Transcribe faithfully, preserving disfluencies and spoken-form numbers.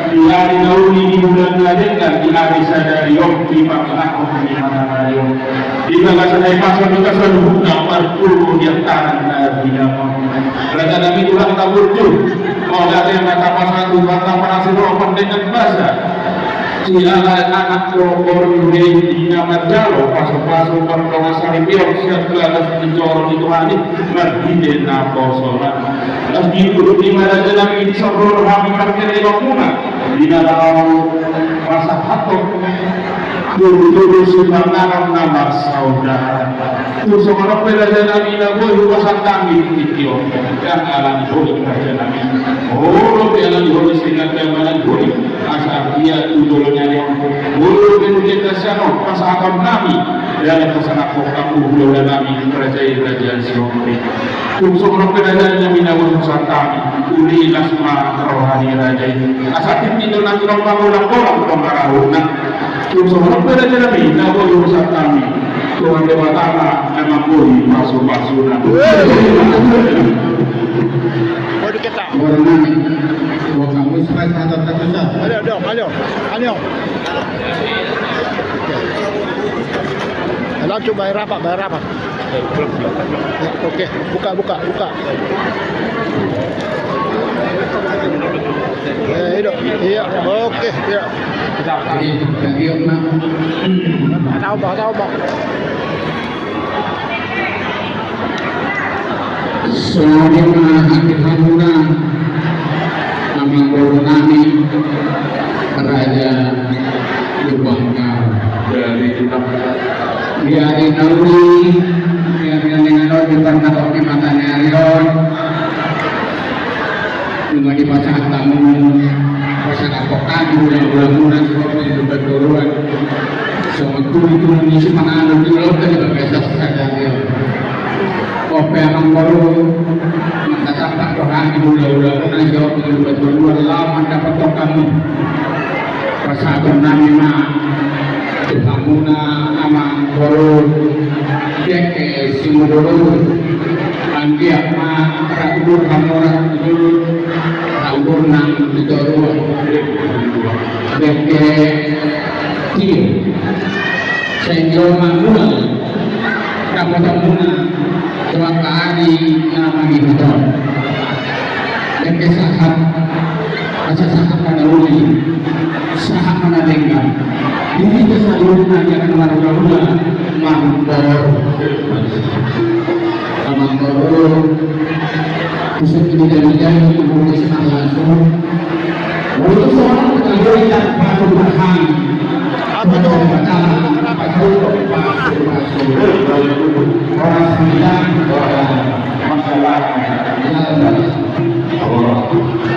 Di ari na uli, di bulan na denggan, di ari sadari on, di pangalahon ni matangari on, di bagasan ai pasu-pasu na martubu di antaran na binama on. Raja nami, tulang taburju, mauliate ma tapasahat tu Tuhanta, marasi roha, pandengan basa. Siala anak do boru i, di na manjalo pasu-pasu, pardongan saripeon sian bagas ni joro ni Tuhan i, marhite naposona. Laos diuduti ma, raja nami, di son ro hami marhite ibamuna, di na laho pasahathon tubu-tubu sipanganon na marsaudara. Tung songon on pe, raja nami, na boi hupasahat hami di tingki on, ndang ala ni holi, raja nami, molo pe ala ni holi, sehingga ndang ala ni holi, asa artia tu joloan ni ari on, molo pe mungkin na sian on pasahaton nami, jala pasahathon hamu hula-hula nami, raja i, raja i, sian on pe. Tung songon on pe, raja nami, na boi hupasahat hami, uli las ma roha ni raja i, asa tintin do nangkining mangolap-olap do marahutna. Tung songon on pe, raja nami, na boi hupasahat hami, Tuhan Debata ma na mamboi pasu-pasuna. Waduh, kita. Boru nami, boru nami, supaya satu-satu. Ayo, ayo, ayo, ayo. Langsung bayar apa? Bayar apa? Ya, oke, buka, buka, buka. Eh, itu, iya, oke, iya. Tahu, Pak, tahu, Pak. Songon i ma di hamuna, amang boru nami, raja Lumban Gaol. Dari Lumban. Di ari na uli, di ari na denggan on, di parnahok ni mataniari on, nunga dipasahat hamu pasahat hamu hula-hulamuna, songon i tu Lumban Toruan. Songon tuli-tuli ni sipanganon di ulaon, di bagasan sadari on. On pe, amang boru, manghatampak do hami hula-hulamuna, songon i tu Lumban Toruan, laho mandapothon hamu. Pasahaton nami ma tu hamuna, amang boru, dengke Simudurun, anggiat ma rap udur hamu, rap udur, rap udur nang di toruan. Dengke tio, sai jolo ma mulak dapotonmuna tu angka ari na mangihut on. Dengke sahat, asa sahat ma na uli, sahat ma na denggan. Di hita saluhutna di angka na marhula-hula, marhula. Amang boru, pusat ni jami-jami, amang boru, simarlasu. Boru, songon on, kita beri tak patut.